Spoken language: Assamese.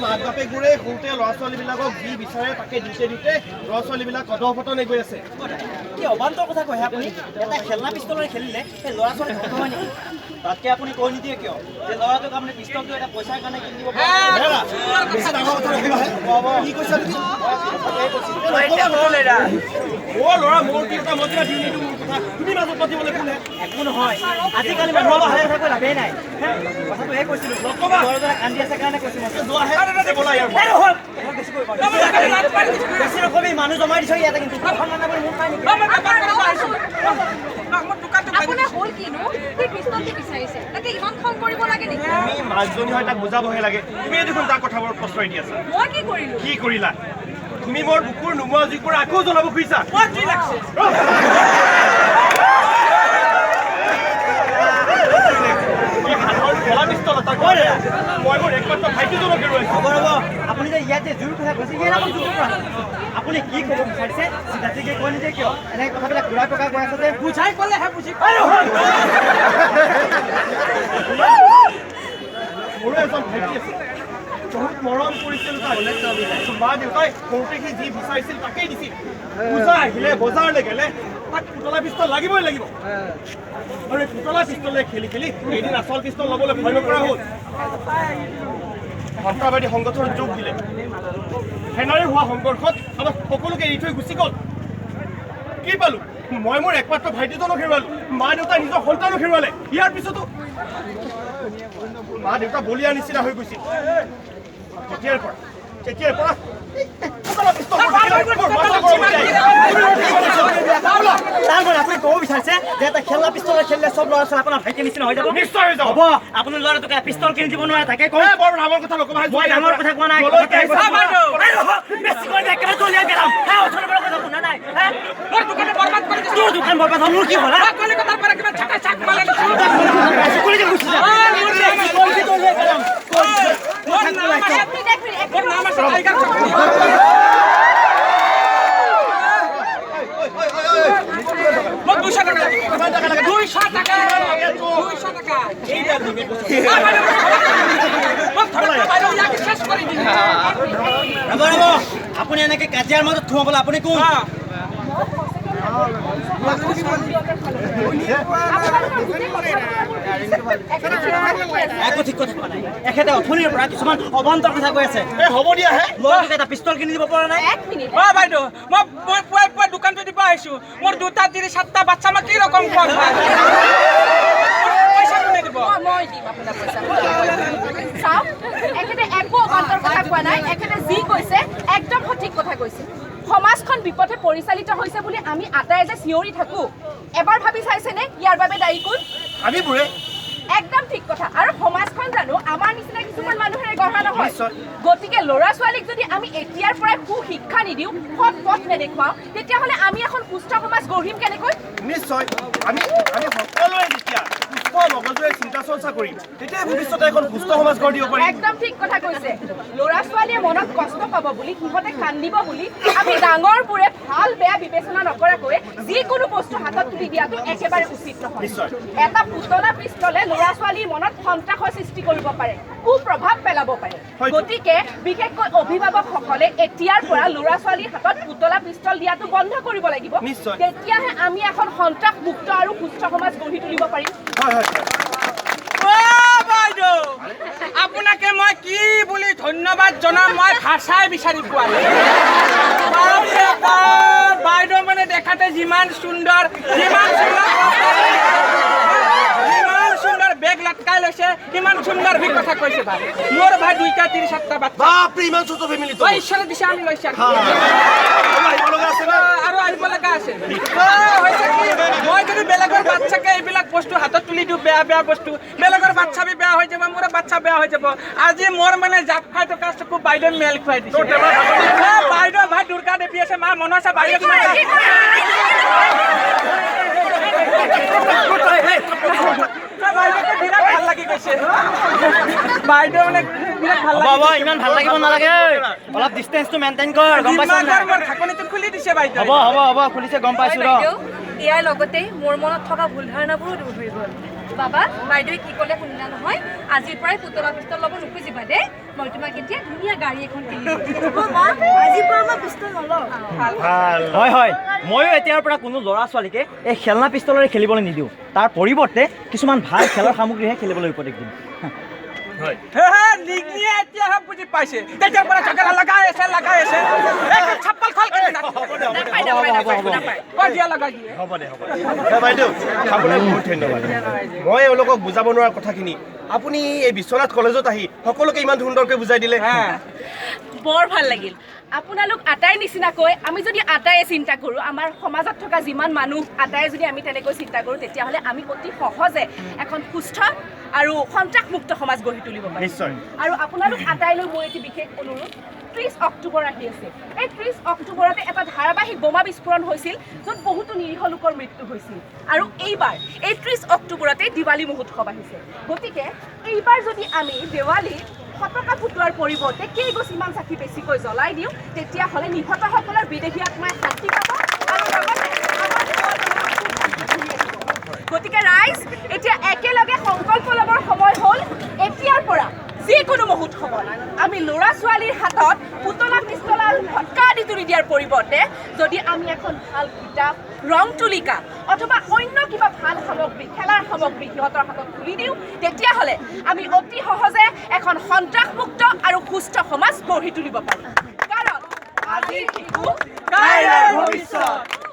মাক বাপেকবোৰে সৰুতে ল'ৰা ছোৱালীবিলাকক যি বিচাৰে তাকে দিওঁতে দিওঁতে ল'ৰা ছোৱালীবিলাক অধঃপতনে গৈ আছে। কি অবান্তৰ কথা কয় আপুনি? এটা খেলনা পিষ্টলেৰে খেলিলে সেই ল'ৰা ছোৱালী ধ্বংস হয় নেকি? তাতকে আপুনি কৈ নিদিয়ে কিয় যে ল'ৰাটোক আপুনি পিষ্টলটো এটা পইচাৰ কাৰণে কিনি দিব? হেৰা, বেছি ডাঙৰ কথা নকবা হে। কি কৈছা তুমি? মোৰ ল'ৰা, মোৰ দেউতা, মই কিবা দিওঁ নিদিওঁ মোৰ কথা, তুমি মাজত পাতিবলৈ কোন হে? একো নহয়, আজিকালি মানুহৰ ভাল কথা কৈ লাভেই নাই। হে, কথাটো এই কৈছিলো, নকবা। ল'ৰাজনে কান্দি আছে কাৰণে কৈছো মই। যোৱা হে, ব'লা ইয়াৰ পৰা। এই নহয়, বেছি কৰিব পাৰো। বেছি নকবি, মানুহ জমাই দিছ ইয়াতে, কিন্তু এখন মানে মোৰ নাই নেকি? আপোনাৰ হ'ল কিনো? সি পিষ্টলটো বিচাৰিছে, তাকে ইমান খং কৰিব লাগে নেকি? তুমি মাকজনী হয়, তাক বুজাবহে লাগে। তুমি দেখোন তাৰ কথাবোৰ প্ৰশ্ৰয় দি আছা। মই কি কৰিলো? কি কৰিলা তুমি? মোৰ বুকুৰ নুমোৱা জুইকুৰা আকৌ জ্বলাব খুজিছা। এই সাধাৰণ খেলা পিষ্টল এটা মই মোৰ একমাত্ৰ ভাইটিজনক হেৰুৱাইছো। হ'ব ৰ'ব, আপুনি যে ইয়াত যে জুইৰ কথা কৈছে, ইয়াত আকৌ জুইৰ পৰা আপুনি কি ক'ব বিচাৰিছে চিধা চিধি কৈ নিদিয়ে কিয়? এনেকৈ কথাবিলাক ঘূৰাই পকাই কৈ আছে যে। বুজাই ক'লেহে বুজি। মোৰো এজন ভাইটি আছে, বহুত মৰম কৰিছিল তাক। মা দেউতাই সৰুতে সি যি বিচাৰিছিল তাকেই দিছিল। পূজা আহিলে, বজাৰলৈ গ'লে তাক পুতলা পিষ্টল লাগিবই লাগিব। আৰু এই পুতলা পিষ্টলে খেলি খেলি এদিন আচল পিষ্টল ল'বলৈ ভয় নকৰা হ'ল। সন্ত্ৰাসবাদী সংগঠনত যোগ দিলে। সেনাৰে হোৱা সংঘৰ্ষত আমাক সকলোকে এৰি থৈ গুচি গ'ল। কি পালো মই? মোৰ একমাত্ৰ ভাইটিজনক হেৰুৱালো, মা দেউতাই নিজৰ সন্তানক হেৰুৱালে। ইয়াৰ পিছতো মা দেউতা বলিয়া নিচিনা হৈ গৈছিল। তেতিয়াৰ পৰা এই পুতলা পিষ্টলবোৰ দেখিলে মোৰ মাথা গৰম হৈ যায়। তাৰ মানে আপুনি ক'ব বিচাৰিছে যে এটা খেলনা পিষ্টলে খেলিলে চব ল'ৰা ছোৱালী আপোনাৰ ভাইটিৰ নিচিনা হৈ যাব? নিশ্চয় হৈ যাব। হ'ব, আপুনি ল'ৰাটোক এটা পিষ্টল কিনি দিব নোৱাৰে, তাকে কওঁ। এ, বৰ ডাঙৰ কথা নকবা। মই ডাঙৰ কথা কোৱা নাই। জলকীয়া আহিছে। এই ৰহ, বেছি কৰি একেবাৰে দলিয়াই পেলাম। হে, অথনিৰ পৰা কথা শুনা নাই হে? মোৰ দোকানে বৰবাদ কৰি দিছে। তোৰ দোকান বৰবাদ হ'ল, মোৰ কি হ'ল? হা? কলিকতাৰ পৰা কিবা চাকা চাক মাল আনিছো। কলিজা গুচি যা। বেছি কৰি দলিয়াই পেলাম। মোৰ নাম আছে, এক মিনিট, এক মিনিট, এক মোৰ নাম আছে টাইগাৰ চকৰি। মোক 200 টকা লাগিব। 200 টকা, 200 টকা। মোক ধৰক বাইদেউ, ইয়াক শেষ কৰি দিম। ৰ'ব ৰ'ব, আপুনি এনেকে কাজিয়াৰ মাজত সোমাবলৈ আপুনি কোন? আপোনালোকৰ গোটেই কথা-বতৰাবোৰ একেবাৰে ঠিক কথা কৈ আছে। একো ঠিক কথা কোৱা নাই। এখেতে অথনিৰ পৰা কিছুমান অবান্তৰ কথা কৈ আছে। এ, হ'ব দিয়া হে। ল'ৰাটোক এটা পিষ্টল কিনি দিব পৰা নাই। এক মিনিট। অ বাইদেউ, মই পুৱাই পুৱাই দোকানটো দিব আহিছো। মোৰ দুটা তিৰি সাতটা বাচ্চা, মই কি ৰকম খুৱাম ভাই? পইচা কোনে দিব? মই দিম আপোনাক পইচা। চাওক, এখেতে একো অবান্তৰ কথা কোৱা নাই। এখেতে যি কৈছে একদম সঠিক কথা কৈছে। সমাজখন বিপথে পৰিচালিত হৈছে বুলি আমি আটাই যে চিঞৰি থাকো, এবাৰ ভাবি চাইছেনে ইয়াৰ বাবে দায়ী কোন? আমিবোৰে। একদম ঠিক কথা। আৰু সমাজখন জানো আমাৰ নিচিনা কিছুমান মানুহেৰে গঢ়া নহয়? নিশ্চয়। গতিকে ল'ৰা ছোৱালীক যদি আমি এতিয়াৰ পৰাই সুশিক্ষা নিদিওঁ, সৎ পথ নেদেখুৱাওঁ, তেতিয়াহ'লে আমি এখন সুস্থ সমাজ গঢ়িম কেনেকৈ? নিশ্চয়, আমি সকলোৱে যেতিয়া সুস্থ মগজুৰে চিন্তা চৰ্চা কৰিম, তেতিয়াই ভৱিষ্যতে এখন সুস্থ সমাজ গঢ় দিব পাৰিম। একদম ঠিক কথা কৈছে। ল'ৰা ছোৱালীয়ে মনত কষ্ট পাব বুলি, সিহঁতে কান্দিব বুলি আমি ডাঙৰবোৰে ভাল বেয়া বিবেচনা নকৰাকৈ যিকোনো বস্তু হাতত তুলি দিয়াটো একেবাৰে উচিত নহয়। নিশ্চয়। এটা পুতলা পিষ্টলে ল'ৰা ছোৱালীৰ মনত সন্ত্ৰাসৰ সৃষ্টি কৰিব পাৰে, কুপ্ৰভাৱ পেলাব পাৰে। হয়তো। গতিকে বিশেষকৈ অভিভাৱকসকলে এতিয়াৰ পৰা ল'ৰা ছোৱালীৰ হাতত পুতলা পিষ্টল দিয়াটো বন্ধ কৰিব লাগিব। নিশ্চয়। তেতিয়াহে আমি এখন সন্ত্ৰাসমুক্ত আৰু সুস্থ সমাজ গঢ়ি তুলিব পাৰিম। হয় হয়। অ বাইদেউ, আপোনাকে মই কি বুলি ধন্যবাদ জনাম, মই ভাষাই বিচাৰি পোৱা নাই। বাপৰে বাপ, বাইদেউ মানে দেখাতে যিমান সুন্দৰ, যিমান সুন্দৰ, যিমান সুন্দৰ বেগ লটকাই লৈছে, সিমান সুন্দৰ ভি কথা কৈছে ভাই। মোৰ ভাই দুইটা তিনি সাতটা বাচ্চা। বাপৰে, ইমান ছোট ফেমিলি তো? অ, ঈশ্বৰে দিছে, আমি লৈছে আৰু। আহিব লগা আছে না? আৰু আহিব লগা আছে। অ, হৈছে কি, মই যদি বেলেগৰ বাচ্চাকে এইবিলাক বস্তু হাতত তুলি দিওঁ, বেয়া বেয়া বস্তু, বেলেগৰ বাচ্চা বি বেয়া হৈ যাব, মোৰ বাচ্চা বেয়া হৈ যাব। আজি মোৰ মানে জাপ খাই থকা চকু বাইদেউ মেল খুৱাই দিছে। এ, বাইদেউ ভাই, দুৰ্গা দেৱী আছে, মা মনসা বাইদেউ। বাইদেউকে বিৰাট ভাল লাগি গৈছে। বাইদেউ মানে বিৰাট ভাল হ'ব লাগি হ'ব, ইমান ভাল লাগিব নালাগে, অলপ ডিষ্টেঞ্চটো মেইনটেইন কৰ, গম পাইছ নাই? দিমাগৰ মোৰ ঢাকনিটো খুলি দিছে বাইদেউ। হ'ব হ'ব হ'ব, খুলিছে, গম পাইছো। ৰ বাইদেউ, ইয়াৰ লগতে মোৰ মনত থকা ভুল ধাৰণাবোৰো দূৰ হৈ গ'ল। বাবা, বাইদেৱে কি ক'লে শুনিলা নহয়? আজিৰ পৰাই পুতলা পিষ্টল ল'ব নুখুজিবা দেই। মই তোমাক এতিয়া ধুনীয়া গাড়ী এখন কিনি দিম। মা, আজিৰ পৰা মই পিষ্টল নলওঁ। ভাল। হয় হয়, ময়ো এতিয়াৰ পৰা কোনো ল'ৰা ছোৱালীকে এই খেলনা পিষ্টলেৰে খেলিবলৈ নিদিওঁ। তাৰ পৰিৱৰ্তে কিছুমান ভাল খেলৰ সামগ্ৰীহে খেলিবলৈ উপদেশ দিম। হয়। হে নিগনিয়ে এতিয়াহে বুজি পাইছে। তেতিয়াৰ পৰা ঝগৰা লগাই আছে, লগাই আছে। এই চপ্পল খোল কেনে। হ'ব দে, হ'ব দে। নাপায়, নাপায়, নাপায়, নাপায়। কাজিয়া লগাই দিয়ে। হ'ব দে, হ'ব দে। হে বাইদেউ, আপোনাক বহুত ধন্যবাদ। মই এওঁলোকক বুজাব নোৱাৰা কথাখিনি আপুনি এই বিশ্বনাথ কলেজত আহি সকলোকে ইমান সুন্দৰকৈ বুজাই দিলে। বৰ ভাল লাগিল। আপোনালোক আটাই নিচিনাকৈ আমি যদি আটায়ে চিন্তা কৰোঁ, আমাৰ সমাজত থকা যিমান মানুহ আটায়ে যদি আমি তেনেকৈ চিন্তা কৰোঁ, তেতিয়াহ'লে আমি অতি সহজে এখন সুস্থ আৰু সন্ত্ৰাসমুক্ত সমাজ গঢ়ি তুলিব পাৰিম। নিশ্চয়। আৰু আপোনালোক আটাইলৈ মোৰ এটি বিশেষ অনুৰোধ। 30 অক্টোবৰ আহি আছে। এই 30 অক্টোবৰতে এটা ধাৰাবাহিক বোমা বিস্ফোৰণ হৈছিল, য'ত বহুতো নিৰীহ লোকৰ মৃত্যু হৈছিল। আৰু এইবাৰ এই 30 অক্টোবৰতে দিৱালী মহোৎসৱ আহিছে। গতিকে এইবাৰ যদি আমি দেৱালীত ফটকা ফুটোৱাৰ পৰিৱৰ্তে কেইগছিমান চাকি বেছিকৈ জ্বলাই দিওঁ, তেতিয়াহ'লে নিহতসকলৰ বিদেহী আত্মাই শান্তি পাব আৰু লগতে আমাৰ সমাজলৈ সুখ শান্তি ঘূৰি আহিব। গতিকে ৰাইজ, এতিয়া একেলগে সংকল্প ল'বৰ সময় হ'ল। এতিয়াৰ পৰা যিকোনো মহোৎসৱত আমি ল'ৰা ছোৱালীৰ হাতত পুতলা, পিস্তলা আৰু ফটকা আদি তুলি দিয়াৰ পৰিৱৰ্তে যদি আমি এখন ভাল কিতাপ, ৰং তুলিকা অথবা অন্য কিবা ভাল সামগ্ৰী, খেলাৰ সামগ্ৰী সিহঁতৰ হাতত তুলি দিওঁ, তেতিয়াহ'লে আমি অতি সহজে এখন সন্ত্ৰাসমুক্ত আৰু সুস্থ সমাজ গঢ়ি তুলিব পাৰিম। কাৰণ আজিৰ শিশু কাইলৈৰ ভৱিষ্যত।